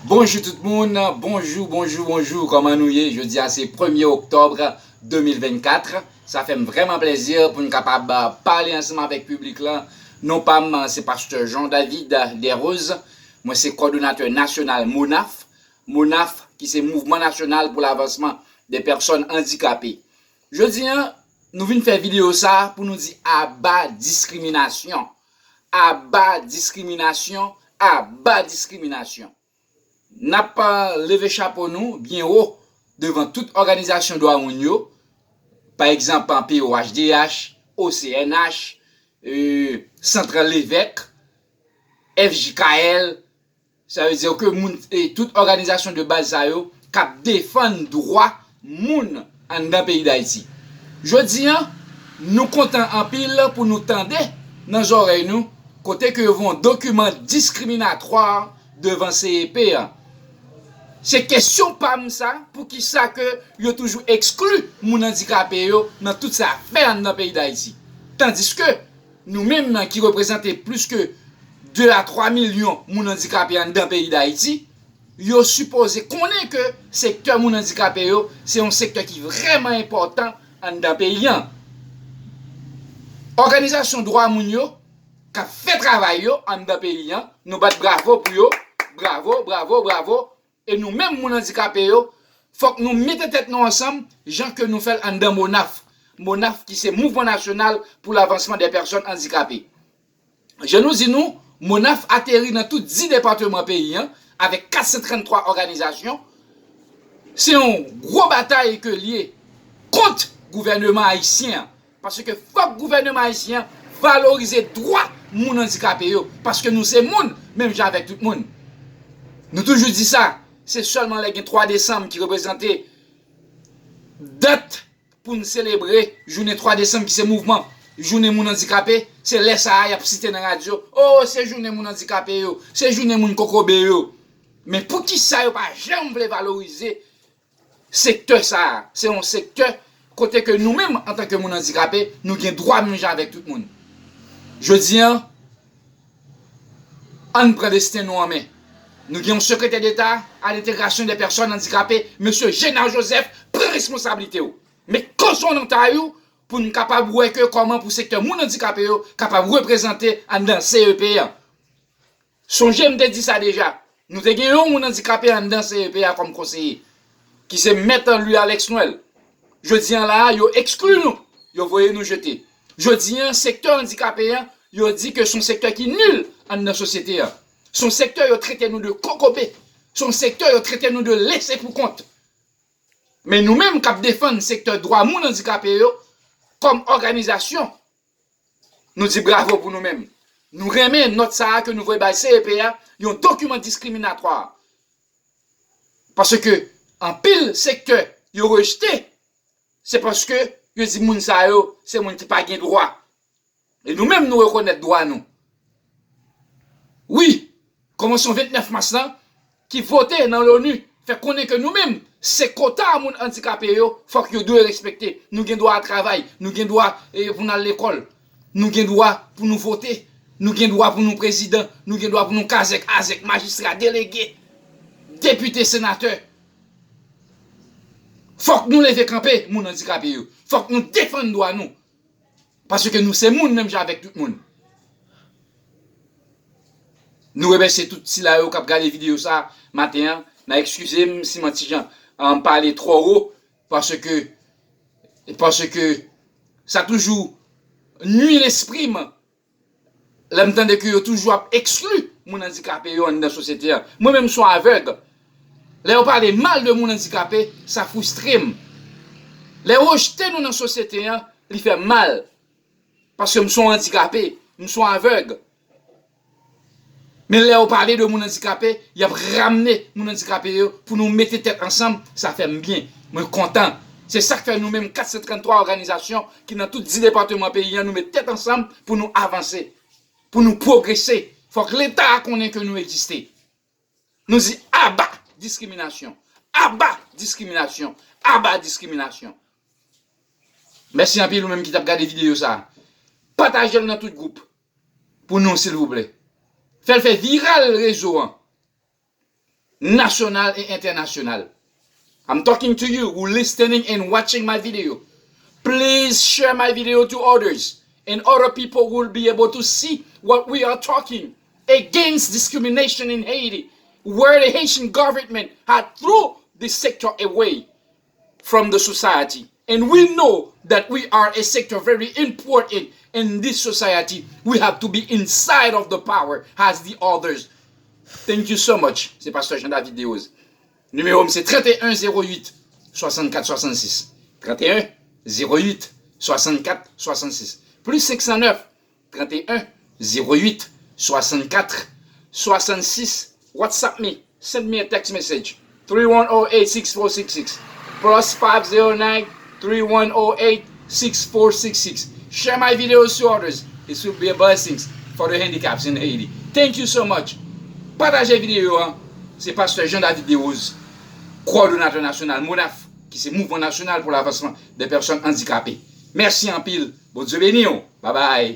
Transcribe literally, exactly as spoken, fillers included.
Bonjou tout moun, bonjou, bonjou, bonjou, kòman nou ye? Jodi a se premye oktòb de mil vennkat. Sa fè m vrèman plezi pou n kapab, euh, pale ansanm avèk piblik lan. Non pa m, se pastè Jean David Desroses. Mwen se kòdonatè nasyonal MONAF. MONAF, ki se Mouvman Nasyonal pou Lavansman dè Pèsòn Andikape. Jodi a, nou vin fè videyo sa a pou nou di aba diskriminasyon. Aba diskriminasyon, aba diskriminasyon. N ap, euh, leve chapo nou byen wo devan tout òganizasyon dwa moun yo, pa egzanp, P O H D H, O C N H, euh, Santral Levèk, F J K L, sa vle di ke moun, e tout òganizasyon de baz sa yo k ap defann dwa moun anndan peyi Dayiti. Jodi a, nou kontan anpil pou nou tande nan zòrèy nou kote ke yo voye yon dokiman diskriminatwa devan C E P a. Se kesyon pa m sa, poukisa ke yo toujou ekskli moun andikape yo nan tout sa fè anndan peyi Dayiti? Tandiske nou menm ki reprezante plis ke de a twa milyon moun andikape anndan peyi Dayiti, yo sipoze konnen ke sektè moun andikape yo se yon sektè ki vrèman enpòtan anndan peyi a. Òganizasyon dwa moun yo k ap fè travay yo anndan peyi a, nou bat bravo pou yo. Bravo, bravo, bravo. E nou menm moun andikape yo, fòk nou mete tèt nou ansanm, jan ke nou fè l anndan MONAF. MONAF ki se Mouvman Nasyonal pou Lavansman dè Pèsòn Andikape. Jan nou di nou, MONAF ateri nan tout dis depatman peyi a, avèk kat san tranntwa òganizasyon. Se yon gwo batay ke l ye kont gouvèneman ayisyen an. Paske fòk gouvèneman ayisyen an valorize dwa moun andikape yo. Paske nou se moun, menm jan avèk tout moun. Nou toujou di sa, se sèlman lè gen twa desanm ki reprezante dat pou n selebre jounen twa desanm ki se mouvman, jounen moun andikape, se lè sa a y ap site nan radyo, o, se jounen moun andikape yo, se jounen moun kokobe yo. Men poukisa yo pa janm vle valorize sektè sa a? Se yon sektè kote ke nou menm, antanke moun andikape, nou gen dwa menm jan avèk tout moun. Jodi a, ann pran desten nou an men. Nou gen yon sekretè deta a lentegrasyon dè pèsòn andikape, mesye Génard Joseph, pran responsablite w. Met koson nan tay ou pou n kapab wè ke kòman pou sektè moun andikape yo kapab reprezante anndan C E P a. Sonje m te di sa deja. Nou te gen yon moun andikape anndan C E P a kòm konseye, ki se mèt Louis Alex Noël. Jodi a la a, yo ekskli nou. Yo voye nou jete. Jodi a, sektè andikape a, yo di ke se yon sektè ki nil anndan sosyete a. Se yon sektè yo trete nou de kokobe. Se yon sektè yo trete nou de lese pou kont. Men nou menm k ap defann sektè dwa moun andikape yo, kòm òganizasyon, nou di bravo pou nou menm. Nou renmen nòt sa a ke nou voye bay C E P a, yon dokiman diskriminatwa. Paske anpil sektè yo rejte, se paske yo di moun sa yo se moun ki pa gen dwa. E nou menm nou rekonèt dwa nou. Wi, konvansyon vennèf mas lan, ki vote nan Loni, fè konnen ke nou menm, se kota moun andikape yo, fòk yo dwe respekte. Nou gen dwa a travay, nou gen dwa, e, pou n al lekòl, nou gen dwa pou nou vote, nou gen dwa pou nou prezidan, nou gen dwa pou nou kazèk, azèk, majistra, delege, depite, senatè. Fòk nou leve kanpe, moun andikape yo. Fòk nou defann dwa nou. Paske nou se moun menm jan avèk tout moun. Nou remèsye tout sila yo k ap gade videyo sa maten an. N a eskize m si m ti jan, an, pale twò wo, paske, paske sa toujou nwi lespri m lè m tande ke yo toujou ap ekskli moun andikape yo anndan sosyete a. Mwen menm, m se yon avèg. Lè yo pale mal de moun andikape, sa fristre m. Lè yo rejte nou nan sosyete a, li fè m mal. Paske m se yon andikape, m se yon avèg. Men lè yo pale de moun andikape, y ap ramne moun andikape yo pou nou mete tèt ansanm, sa fè m byen. Mwen kontan. Se sa k fè nou menm kat san tranntwa òganizasyon ki nan tout dis depatman peyi a, nou met tèt ansanm pou nou avanse, pou nou pwogrese. Fòk Leta a konnen ke nou egziste. Nou di aba diskriminasyon, aba diskriminasyon, aba diskriminasyon. Mèsi anpil ou menm ki t ap gade videyo sa a. Pataje l nan tout gwoup pou nou, silvouplè. Fè l fè viral rezo an. nasyonal e entènasyonal. I'm talking to you who listening and watching my video. Please share my video to others, and other people will be able to see what we are talking against discrimination in Haiti, where the Haitian government had thrown this sector away from the society. And we know that we are a sector very important in this society. We have to be inside of the power as the others. Thank you so much. Se Pastè Jean David Desroses. Nimewo m se trant e en zewo uit swasannkat swasannsis. Trant e en zewo uit swasannkat swasannsis. Plis senk san nèf, trant e en zewo uit swasannkat swasannsis. WhatsApp me. Send me a text message. Three one oh eight six four six six. Plus five zero nine, three one oh eight, six four six six. Share my videos to others. This will be a blessing for the handicaps in Haiti. Thank you so much. Pataje videyo an. Se Pastè Jean David Desroses, kowòdonatè nasyonal MONAF, ki se Mouvman Nasyonal pou Lavansman dè Pèsòn Andikape. Mèsi anpil. Bondye beni w. Babay.